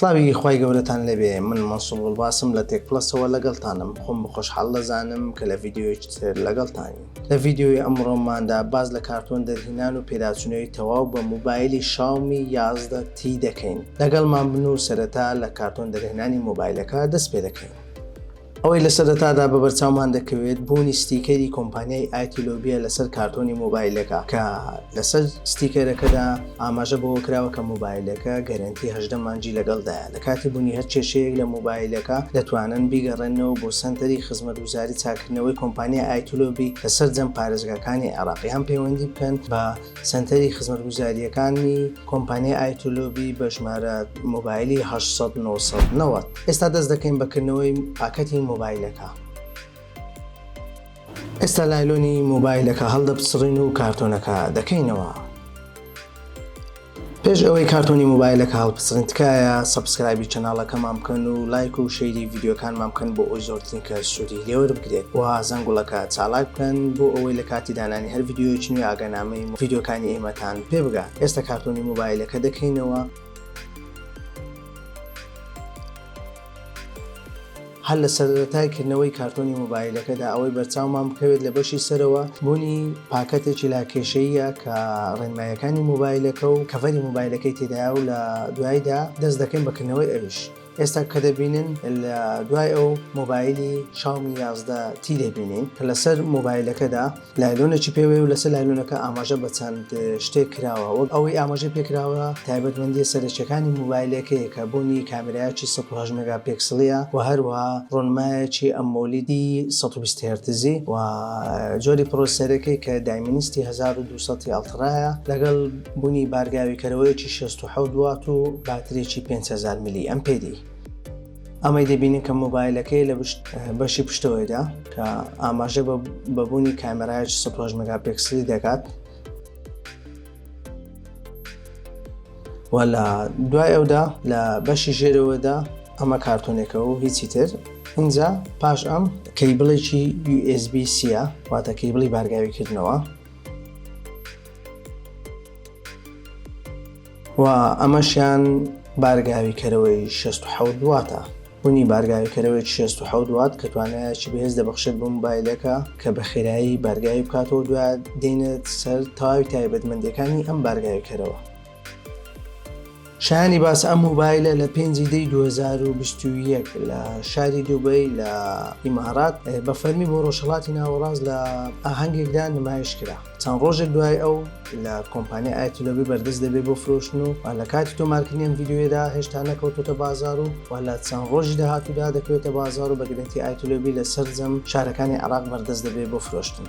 سڵاوی خوای گەورەتان لێبێ من مەنسوور گوڵباسم لە تێک پڵەسەوە لەگەڵتانم خۆم بە خۆشحاڵ دەزانم کە لە ڤیدیۆیەکی تر لەگەڵتانین لە ڤیدیۆی ئەمڕۆماندا باس لە کارتۆن دەرهینان و پێداچوونەوەی تەواو بە مۆبایلی شاومی 11 T دەکەین لەگەڵمان بن و سەرەتا لە کارتۆن دەرهێنانی مۆبایلەکە دەست پێ دەکەین. ئەوەی لە سەرەتادا بە بەرچاومان دەکەوێت بوونی ستیکەری کۆمپانیای ئایتیلۆبیە لەسەر کارتۆنی مۆبایلەکە کە لەسەر ستیکەرەکەدا ئاماژە بەوە کراوە کە مۆبایلەکە گەرەنتی 18 مانگی لەگەڵدایە لە کاتی بوونی هەر کێشەیەک لە مۆبایلەکە دەتوانن بیگەڕێننەوە بۆ سەنتەری خزمەتگوزاری چاککردنەوەی کۆمپانیای ئایتیلۆبی لە سەرجەم پارێزگاکانی عێراق یان پەیوەندی بکەن بە سەنتەری خزمەتگوزارییەکانی کۆمپانیای ئایتولۆبی بە ژمارە مۆبایلی 800 990. ئێستا دەست دەکەین بە کردنەوەی پاکەتی مۆبایلەکە. ئێستا لایلۆنی مۆبایلەکە هەڵدەپچڕین و کارتۆنەکە دەکەینەوە. پێش ئەوەی کارتۆنی مۆبایلەکە هەڵپچڕین تکایە subscribe ی channel ەکەمان بکەن و لایک و share ی ڤیدیۆکانمان بکەن بۆ ئەوەی زۆرترین کەس سوودی لێوەربگرێت و زەنگوڵەکە چالاک بکەن بۆ ئەوەی لە کاتی دانانی هەر ڤیدیۆیەکی نوێ ئاگانامەی ڤیدیۆکانی ئێمەتان پێ بگات. ئێستا کارتۆنی مۆبایلەکە دەکەینەوە. هەر لە سەرەتای کردنەوەی کارتۆنی مۆبایلەکەدا ئەوەی بەرچاومان بکەوێت لە بەشی سەرەوە بوونی پاکەتێکی لاکێشەییە کە ڕێنماییەکانی مۆبایلەکە و cover ی مۆبایلەکەی تێدایە و لە دواییدا دەست دەکەین بە کردنەوەی ئەویش. ئێستا کە دەبینن لە دوای ئەو مۆبایلی شاومی 11 T دەبینین کە لەسەر مۆبایلەکەدا لایلۆنێکی پێوەیە و لەسەر لایلۆنەکە ئاماژە بە چەند شتێک کراوە وەک ئەوەی ئاماژەی پێکراوە تایبەتمەندییە سەرەکییەکانی مۆبایلەکەیە کە بوونی کامێرایەکی 108 مێگا پێکسڵییە و هەروەها ڕوونمایەکی AMOLED ی 120 هێرتزی و جۆری processor ەکەی کە Dimensity 1200 ی Ultra یە لەگەڵ بوونی بارگاویکەرەوەیەکی 67 وات و باتریەکی 5000 ملی ئەمپێری. ئەمەی دەبینن کە مۆبایلەکەی لە بەشی پشتەوەیدا کە ئاماژە بە بوونی کامێرایەکی 108 مێگاپێکسلی دەکات و لە دوای ئەودا لە بەشی ژێرەوەدا ئەمە کارتۆنێکە و هیچی تر اینجا پاش ئەم cable ێکی USB-C ە واتە cable ی بارگاویکردنەوە و ئەمەشیان بارگاویکەرەوەی 67 واتە بونی بارگاویکەرەوەیەکی 67 وات کە توانایەکی بەهێز دەبەخشێت بە مۆبایلەکە کە بە خێرایی بارگاوی بکاتەوە دوای دێنە سەر تەواوی تایبەتمەندیەکانی ئەم بارگاویکەرەوە. شایانی باسە ئەم مۆبایلە لە پێنجی دەی 2021 لە شاری دوبەی لە ئیمارات بە فەرمی بۆ ڕۆژهەڵاتی ناوەڕاست لە ئاهەنگێکدا نمایش کرا. چەند ڕۆژێک دوای ئەو لە کۆمپانیای ئایتولۆبی بەردەست دەبێت بۆ فرۆشتن و لە کاتی تۆمارکردنی ئەم ڤیدیۆیەدا هێشتا نەکەوتۆتە بازاڕ و و لە چەند ڕۆژی داهاتوودا دەکەوێتە بازاڕ و بە گرەنتی ئایتولۆبی لە سەرجەم شارەکانی عێراق بەردەست دەبێت بۆ فرۆشتن.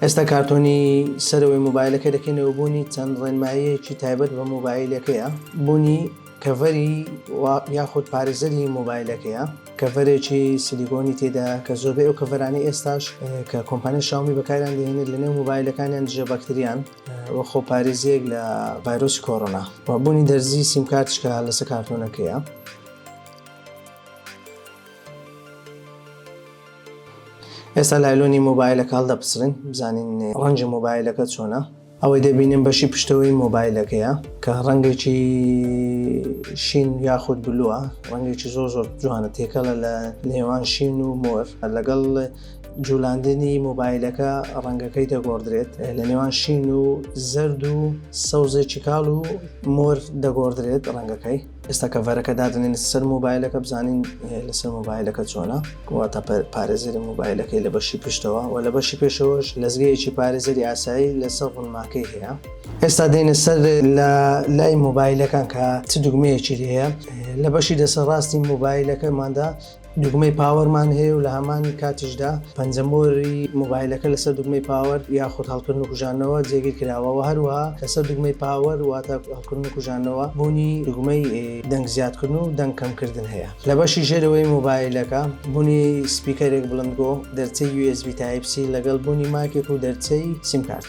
ئێستا کارتۆنی سەرەوەی مۆبایلەکە دەکەینەوە بوونی چەند ڕێنماییەکی تایبەت بە مۆبایلەکەیە بوونی cover ی یاخود پارێزەری مۆبایلەکەیە cover ێکی سیلیکۆنی تێدایە کە زۆربەی ئەو cover انەی ئێستاش کە کۆمپانیای شاومی بەکاریان دەهێنێت لە نێو مۆبایلەکانیان دژە بەکتریان و خۆپارێزیەک لە ڤایرۆسی کۆرۆنا و بوونی دەرزی سیمکارتش کە لەسەر کارتۆنەکەیە. ئێستا لایلۆنی مۆبایلەکە هەڵدەپچڕین بزانین ڕەنگی مۆبایلەکە چۆنە. ئەوەی دەبینن بەشی پشتەوەی مۆبایلەکەیە کە ڕەنگێکی شین یاخود blue ە ڕەنگێکی زۆر زۆر جوانە تێکەڵە لە نێوان شین و مۆر لەگەڵ جولاندنی مۆبایلەکە ڕەنگەکەی دەگۆڕدرێت لە نێوان شین و زەرد و سەوزێکی کاڵ و مۆر دەگۆڕدرێت ڕەنگەکەی. ئێستا cover ەکە دادەنێن سەر مۆبایلەکە بزانین لەسەر مۆبایلەکە چۆنە واتە پارێزەری مۆبایلەکەی لە بەشی پشتەوە و لە بەشی پێشەوەش لەزگەیەکی پارێزەری ئاسایی لەسەر ڕوونماکەی هەیە ئێستا دێنە سەر لە لای مۆبایلەکان کە چ دوگمەیەکی هەیە لە بەشی دەسە ڕاستی مۆبایلەکەماندا دوگمەی power مان هەیە و لە هەمان کاتیشدا پەنجەمۆری مۆبایلەکە لەسەر دوگمەی power یاخود هەڵکردن و کوژاندنەوە جێگیر کراوە و هەروەها لەسەر دوگمەی power واتە هەڵکردن و کوژاندنەوە بوونی دوگمەی دەنگ زیادکردن و دەنگ کەمکردن هەیە. لە بەشی ژێرەوەی مۆبایلەکە بوونی speaker ێک بڵندگۆ، دەرچەی USB Type C لەگەڵ بوونی مایکێک و دەرچەی سیمکارت.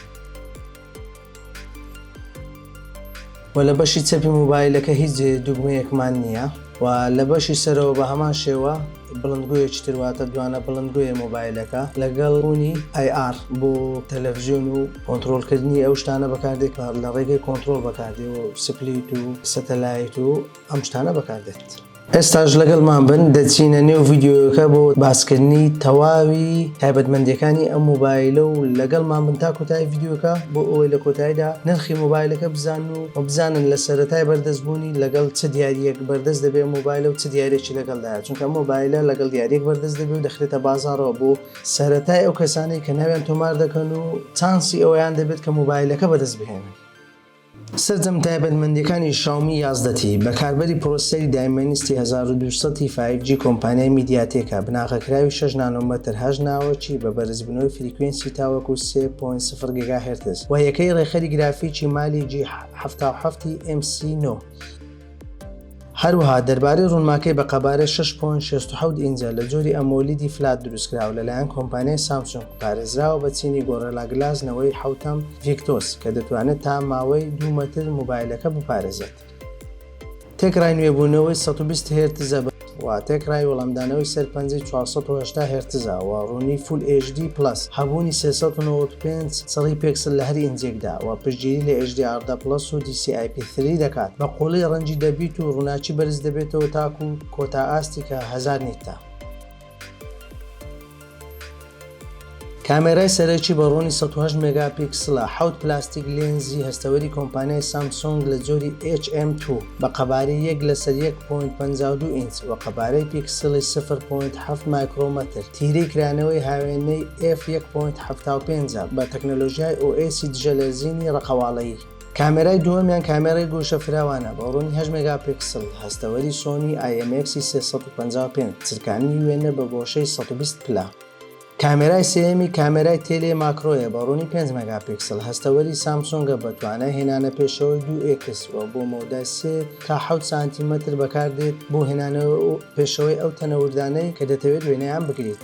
وە لە بەشی چەپی مۆبایلەکە هیچ دوگمەیەکمان نییە. و لە بەشی سەرەوە بە هەمان شێوە بڵندگۆیەکی تر واتە دوانە بڵندگۆیە مۆبایلەکە لەگەڵ بوونی IR بۆ تەلەڤزیۆن و کۆنترۆڵکردنی ئەو شتانە بەکاردێت کە لە ڕێگەی کۆنترۆڵ بەکاردێ و split و سەتەلایت و ئەم شتانە بەکاردێت. ئێستاش لەگەڵمان بن دەچینە نێو ڤیدیۆیەکە بۆ باسکردنی تەواوی تایبەتمەندیەکانی ئەم مۆبایلە و لەگەڵمان بن تا کۆتایی ڤیدیۆکە بۆ ئەوەی لە کۆتاییدا نرخی مۆبایلەکە بزانن و بزانن لە سەرەتای بەردەست بوونی لەگەڵ چ دیاریەک بەردەست دەبێ ئەم مۆبایلە و چ دیاریەکی لەگەڵدایە چونکە ئەم مۆبایلە لەگەڵ دیاریەک بەردەست دەبێ و دەخرێتە بازاڕەوە بۆ سەرەتای ئەو کەسانەی کە ناویان تۆمار دەکەن و چانسی ئەوەیان دەبێت کە مۆبایلەکە بەدەست بهێنن. سەرجەم تایبەتمەندیەکانی شاومی 11 تی، بەکاربەری پرۆسیسەری Dimensity 1200 ی 5G کۆمپانیای MediaTek ە، بناغەکراوی شەش نانۆمەتر، هەشت ناوەکی، بە بەرزبوونەوەی frequency تاوەکو 3.0 گیگاهێرتز، و یەکەی ڕێکخەری گرافیکی Mali G 77 ی MC 9. هەروەها دەربارەی ڕوونماکەی بە قەبارەی 6.67 ئینجە لە جۆری AMOLED ی flat دروستکراوە لەلایەن کۆمپانیای سامسۆنگ پارێزراوە بە چینی Gorilla Glass نەوەی حەوتەم Victus کە دەتوانێت تا ماوەی دوو مەتر مۆبایلەکە بپارێزێت. تێکڕای نوێبوونەوەی 120 هێرتزە بە و تێکڕای وەڵامدانەوەی سەر پەنجەی 480 هێرتزە و ڕوونی Full HD Plus، هەبوونی 395 چڕی پێکسل لە هەر ئینجێکدا و پشتگیری لە HDR 10 Plus و DCI-P3 دەکات، بە قووڵی ڕەنگی دەبیت و ڕووناکی بەرز دەبێتەوە تاکوو کۆتا ئاستی کە 1000 nit ە. کامێرای سەرەکی بە ڕوونی 108 مێگاپیکسڵە، حەوت پلاستیک لێنزی هەستەوەری کۆمپانیای سامسۆنگ لە جۆری HM2 بە قەبارەی یەک لەسەر یەک point 52 ئینچ و قەبارەی پیکسڵی سفر point حەفت مایکرۆمەتر، تیرەی کرانەوەی هاوێنەی F یەک point 75 بە تەکنەلۆژیای OS ی دژەلەرزینی ڕەقەواڵەیی. کامێرای دووەمیان کامێرای گۆشە فراوانە بە ڕوونی هەشت مێگاپیکسڵ، هەستەوەری سۆنی IMX ی 355، چرکاندنی وێنە بە گۆشەی 120 پلە. کامێرای سێیەمی کامێرای tele macro یە بە ڕوونی پێنج مێگاپیکسڵ، هەستەوەری سامسۆنگە بە توانای هێنانە پێشەوەی دوو X و بۆ مەودای سێ تا حەوت سانتیمەتر بەکاردێت بۆ هێنانە پێشەوەی ئەو تەنە وردانەی کە دەتەوێت وێنەیان بگریت.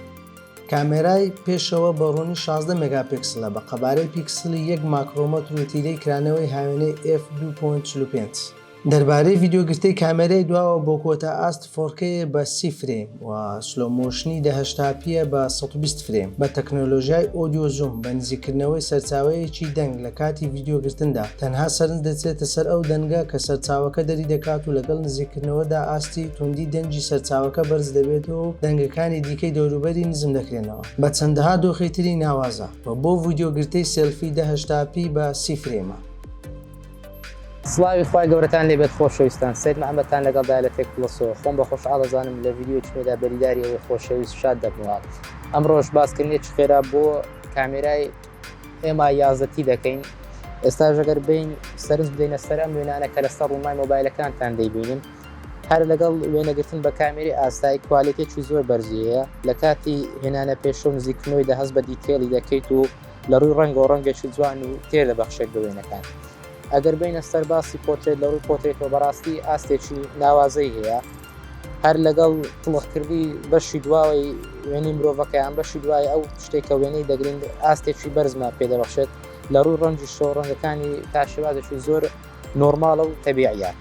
کامێرای پێشەوە بە ڕوونی 16 مێگاپیکسڵە بە قەبارەی پیکسڵی یەک ماکرۆمەتر و تیرەی کرانەوەی هاوێنەی F 2.45. دەربارەی ڤیدیۆ گرتەی کامێرای دواوە بۆ کۆتا ئاست 4K یە بە 30 frame و slow motion ی 1080 p یە بە 120 frame بە تەکنۆلۆژیای audio zoom بە نزیککردنەوەی سەرچاوەیەکی دەنگ لە کاتی ڤیدیۆ گرتندا تەنها سەرنج دەچێتە سەر ئەو دەنگە کە سەرچاوەکە دەری دەکات و لەگەڵ نزیککردنەوەدا ئاستی توندی دەنگی سەرچاوەکە بەرز دەبێتەوە و دەنگەکانی دیکەی دەوروبەری نزم دەکرێنەوە بە چەندەها دۆخی تری ناوازە و بۆ ڤیدیۆ گرتەی سێلفی 1080 p بە 30 frame ە. سڵاوی خوای گەورەتان لێبێت خۆشەویستان سەید محمدتان لەگەڵدایە لە تێک پڵەسەوە خۆم بە خۆشحاڵ ئەزانم لە ڤیدیۆیەکی نوێدا بەریداری ئێوەی خۆشەویست شاد دەبمەوە ئەمڕۆش باسکردنێکی خێرا بۆ کامێرای Mi 11 T دەکەین ئێستا ژەگەر بین سەرنج بدەینە سەر ئەم وێنانە کە لەسەر ڕوومای مۆبایلەکانتان دەیبینن هەر لەگەڵ وێنەگرتن بە کامێری ئاسایی quality ێکی زۆر بەرزی هەیە لە کاتی هێنانە پێشەوە نزیکردنەوەی دە هەست بە detail ی دەکەیت و لە ڕووی ڕەنگەوە ڕەنگێکی جوان و تێر دەبەخشێت بە وێنەکان. ئەگەر بینە سەر باسی پۆترێت لە ڕووی پۆترێتەوە بەڕاستی ئاستێکی ناوازەی هەیە هەر لەگەڵ تڵخکردی بەشی دواوەی وێنەی مرۆڤەکەیان بەشی دوای ئەو شتێک کە وێنەی دەگرین ئاستێکی بەرزمان پێدەبەخشێت لە ڕووی ڕەنگی شۆ ڕەنگەکانی تا شێوازێکی زۆر نۆرماڵە و تەبیعە.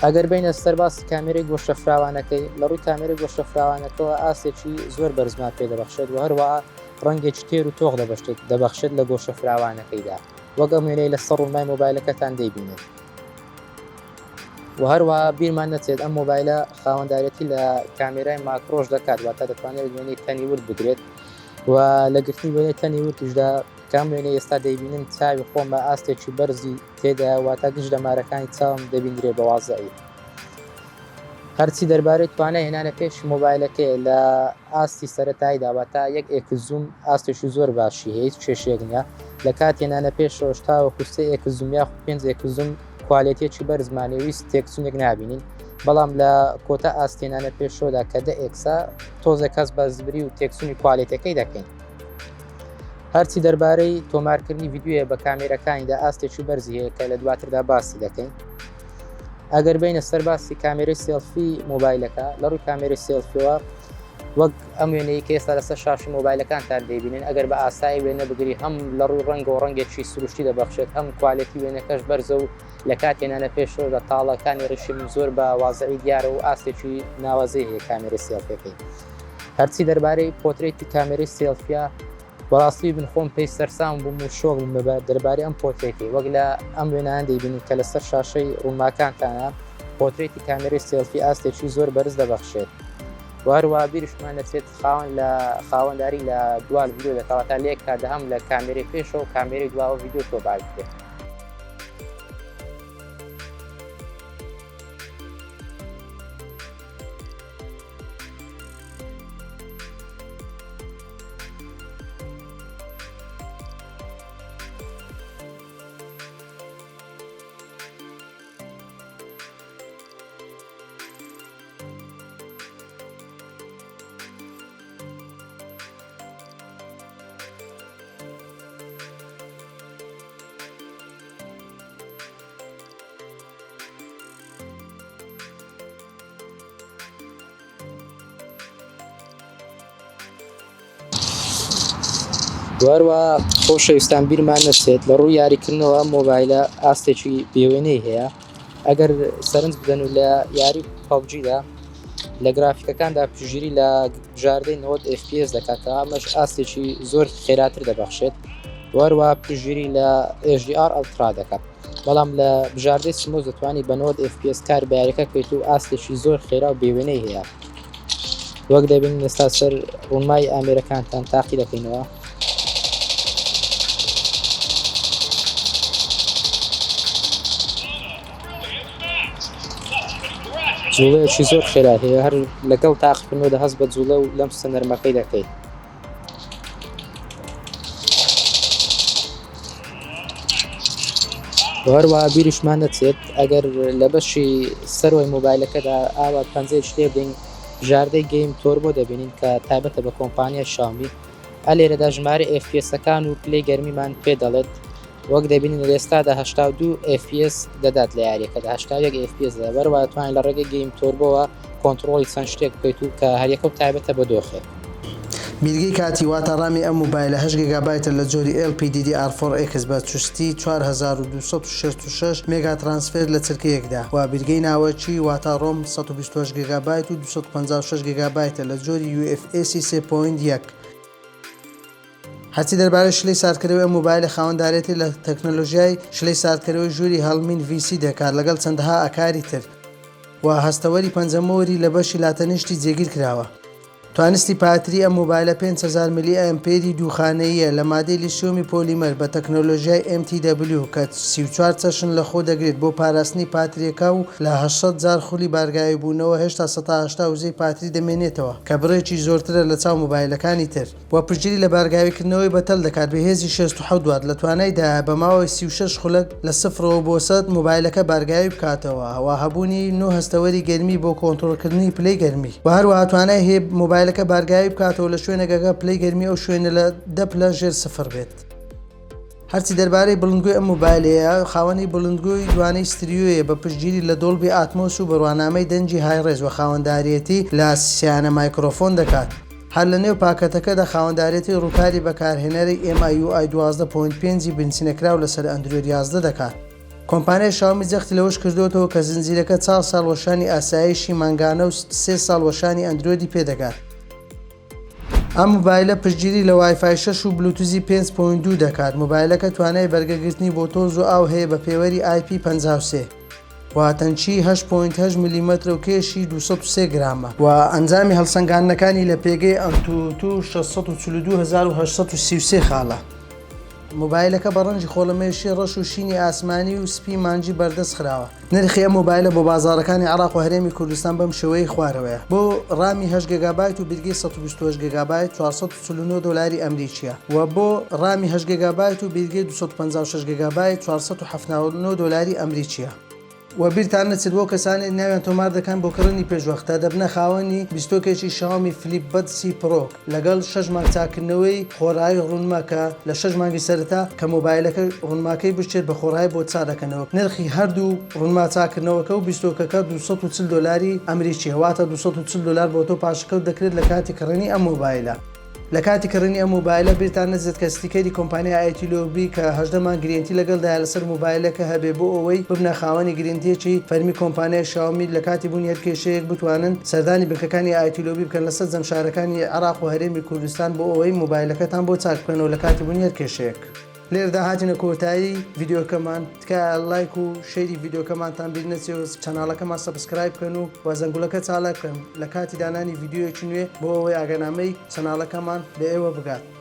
ئەگەر بینە سەر باسی کامێرەی گۆشە فراوانەکەی لە ڕووی کامێرەی گۆشە فراوانەکەەوە ئاستێکی زۆر بەرزمان پێدەبەخشێت و هەروەها ڕەنگێکی تێر و تۆخ دەبەشێت دەبەخشێت لە گۆشە فراوانەکەیدا وەک ئەم وێنەی لە سەر ڕوونمای مۆبایلەکەتان دەیبینن و هەروەها بیرمان نەچێت ئەم مۆبایلە خاوەندارێتی لە کامێرای macro ش دەکات واتە دەتوانێت وێنەی تەنی ورد بگرێت و لە گرتنی وێنەی تەنی وردیشدا کام وێنەی ئێستا دەیبینن چاوی خۆم بە ئاستێکی بەرزی تێدا واتە گشت دەمارەکانی چاوم دەبیندرێ بە وازعی هەرچی دەربارەی توانای هێنانە پێشی مۆبایلەکەیە لە ئاستی سەرەتاییدا واتە یەک X zoom ئاستێکی زۆر باشی هەیە هیچ کێشەیەک نییە لە کاتی هێنانە پێشەوەش تاوەکو سێ X zoom یاخود پێنج X zoom quality ێکی بەرزمانێ ویست تێکچونێک نابینین بەڵام لە کۆتا ئاست هێنانە پێشەوەدا کە دە X ە تۆزێک هەست بە زبری و تێکچونی quality ەکەی دەکەین. هەرچی دەربارەی تۆمارکردنی ڤیدیۆیە بە کامێرەکانیدا ئاستێکی بەرزی هەیە کە لە دواتردا باسی دەکەین. ئەگەر بینە سەر باسی کامێرەی سێڵفی مۆبایلەکە لە ڕووی کامێرەی سێڵفیەوە وەک ئەم وێنەی کە ئێستا لەسەر شاشی مۆبایلەکانتان دەیبینن ئەگەر بە ئاسایی وێنە بگری هەم لە ڕووی ڕەنگەوە ڕەنگێکی سروشتی دەبەخشێت هەم quality وێنەکەش بەرزە و لە کاتی هێنانە پێشەوەدا تاڵەکانی ڕیشی من زۆر بە وازعی دیارە و ئاستێکی ناوازەی هەیە کامێرەی سێڵفیەکەی. هەرچی دەربارەی پۆترێتی کامێرەی سێڵفیە بەڕاستی بن خۆم پێی سەرسام بووم و شۆک بووم بە دەربارەی ئەم پۆترێتی وەک لە ئەم وێنان دەیبینن کە لەسەر شاشەی ڕوونماکانتانە پۆترێتی کامێرەی سێڵفی ئاستێکی زۆر بەرز دەبەخشێت و هەروە بیرشمان نەچێت خاوەن لە خاوەنداری لە dual video دەکات لە یەک کاتدا هەم لە کامێرەی پێشەوە و کامێرەی دواوە ڤیدیۆ تۆمار بکرێت. وەروە خۆشەویستان بیرمان نەچێت لە ڕووی یاریکردنەوە مۆبایلە ئاستێکی بێوێنەی هەیە ئەگەر سەرنج بدەن و لە یاری PUBG دا لە گرافیکەکاندا پشتگیری لە بژاردەی 90 FPS دەکات کە ئەمەش ئاستێکی زۆر خێراتر دەبەخشێت وەروە پشتگیری لە HDR Ultra دەکات بەڵام لە بژاردەی smooth دەتوانی بە 90 FPS کار بە یاریەکە بکەیت و ئاستێکی زۆر خێرا و بێوێنەی هەیە وەک دەبینین ئێستا سەر ڕوونمای ئامێرەکانتان تاقی دەکەینەوە. جوڵەیەکی زۆر خێرا هەیە هەر لەگەڵ تاقیکردنەوە دە هەست بە جوڵە و لەمسە نەرمەکەی دەکەیت. هەروەها بیریشمان نەچێت ئەگەر لە بەشی سەرەوەی مۆبایلەکەدا ئاوا پەنجەیەکی لێ بدەین بژاردەی Game Turbo دەبینین کە تایبەتە بە کۆمپانیای شاومی ئە لێرەدا ژمارە FPS ەکان و پلەی گەرمیمان پێ دەڵێت وەک دەبینین لە ئێستادا 82 FPS دەدات لە یاریەکەدا 81 FPS دەدات وەروە توانین لە ڕێگەی Game Turbo وە کۆنتڕۆڵی چەند شتێک بکەیت و کە هەریەکە و تایبەتە بە دۆخێک. بیرگەی کاتی واتە ڕامی ئەم مۆبایلە هەشت گێگابایتە لە جۆری LPDDR4X بە چوستی 4266 mega transfer لە چرکەیەکدا و بیرگەی ناوەکی واتە ROM 128 گێگابایت و 256 گێگابایتە لە جۆری UFS سێ point یەک. هەرچی دەربارەی شلەی ساردکەرەوەی ئەم مۆبایلە خاوەندارێتی لە تەکنەلۆژیای شلەی ساردکەرەوەی ژووری هەڵمین VC دەکات لەگەڵ چەندەها ئاکاری تر و هەستەوەری پەنجەمۆری لە بەشی لاتەنیشتی جێگیر کراوە. توانستی پاتری ئەم مۆبایلە 5000 ملی ئەمپێری دووخانەییە لە مادەی لیسیۆمی پۆلیمەر بە تەکنەلۆژیای MTW کە 34 چەشن لەخۆ دەگرێت بۆ پاراستنی پاتریەکە و لە 800 جار خولی بارگاویبوونەوە هێشتا 80% وزەی پاتری دەمێنێتەوە کە بڕێکی زۆرترە لە چاو مۆبایلەکانی تر. و پشتگیری لە بارگاویکردنەوەی بە تەل دەکات بە هێزی 67 وات لە توانایدایە بە ماوەی 36 خولەک لە سفرەوە بۆ سەد مۆبایلەکە بارگاوی بکاتەوە و هەبوونی نۆ هەستەوەری گەرمی بۆ کۆنترۆڵکردنی پلەی گەرمی و هەروەها توانای هەیە مۆبایلەکە بارگاوی بکاتەوە لە شوێنێک ئەگەر پلەی گەرمی ئەو شوێنە لە دە پلە ژێر سفر بێت. هەرچی دەربارەی بڵندگۆی ئەم مۆبایلەیە، خاوەنی بڵندگۆی دوانەی ستریۆیە بە پشتگیری لە Dolby Atmos و بڕوانامەی دەنگی Hi-Res و خاوەنداریەتی لە سیانە مایکرۆفۆن دەکات. هەر لە نێو پاکەتەکەدا خاوەندارێتی ڕووکاری بەکارهێنەری MIUI 12 point پێنجی بنچینەکراو لەسەر ئەندرۆید 11 دەکات. کۆمپانیای شاومی جەختی لەوەش کردووەتەوە کە زنجیرەکە چوار ساڵ وەشانی ئاسایشی مانگانە و سێ ساڵ وەشانی ئەندرۆیدی پێدەگات. ئەم مۆبایلە پشتگیری لە وای فای 6 و بلوتوزی 5.2 دەکات، مۆبایلەکە توانای بەرگەگرتنی بۆ تۆز و ئاو هەیە بە پێوەری IP53 و تەنکی 8.8 ملیمەترە و کێشی 203 گرامە و ئەنجامی هەڵسەنگاندنەکانی لە پێگەی AnTuTu 642833 خاڵە. مۆبایلەکە بە ڕەنگی خۆڵەمێشی ڕەش و شینی ئاسمانی و سپی مانگی بەردەست خراوە. نرخی ئەم مۆبایلە بۆ بازاڕەکانی عێراق و هەرێمی کوردستان بەم شێوەیەی خوارەوەیە، بۆ ڕامی هەشت گێگابایت و بیرگەی 128 گێگابایت 449 دۆلاری ئەمریکییە و بۆ ڕامی هەشت گێگابایت و بیرگەی 256 گێگابایت 479 دۆلاری ئەمریکییە. وە بیرتان نەچێت بۆ کەسانێک ناویان تۆمار دەکەن بۆ کڕینی پێشوەختە دەبنە خاوەنی بیستۆکێکی شاومی Flip Buds سی Pro لەگەڵ شەش مانگ چاککردنەوەی خۆڕایی ڕوونما کە لە شەش مانگی سەرەتا کە مۆبایلەکە ڕوونماکەی بشکێت بە خۆڕایی بۆ چاک دەکەنەوە نرخی هەردوو ڕوونما چاککردنەوەکە و بیستۆکەکە 240 دۆلاری ئەمریکیە واتە 240 دۆلار بۆ تۆ پاشەکەوت دەکرێت لە کاتی کڕینی ئەم مۆبایلە. لە کاتی کڕینی ئەم مۆبایلە بیرتان نەچێت کە ستیکەری کۆمپانیای ئایتی لۆبی کە 18 مانگ guarantee لەگەڵدایە لەسەر مۆبایلەکە هەبێ بۆ ئەوەی ببنە خاوەنی guarantee یەکی فەرمی کۆمپانیای شاومی لە کاتی بوونی هەر کێشەیەک بتوانن سەردانی بنکەکانی ئایتی لۆبی بکەن لە سەرجەم شارەکانی عێراق و هەرێمی کوردستان بۆ ئەوەی مۆبایلەکەتان بۆ چاک بکەنەوە لە کاتی بوونی هەر کێشەیەک. لێرەدا هاتینە کۆتایی ڤیدیۆکەمان تکایە لایک و share ی ڤیدیۆکەمانتان بیر نەچێ و channel ەکەمان subscribe بکەن و و زەنگوڵەکە چالاک بکەن لە کاتی دانانی ڤیدیۆیەکی نوێ بۆ ئەوەی ئاگانامەی channel ەکەمان بە ئێوە بگات.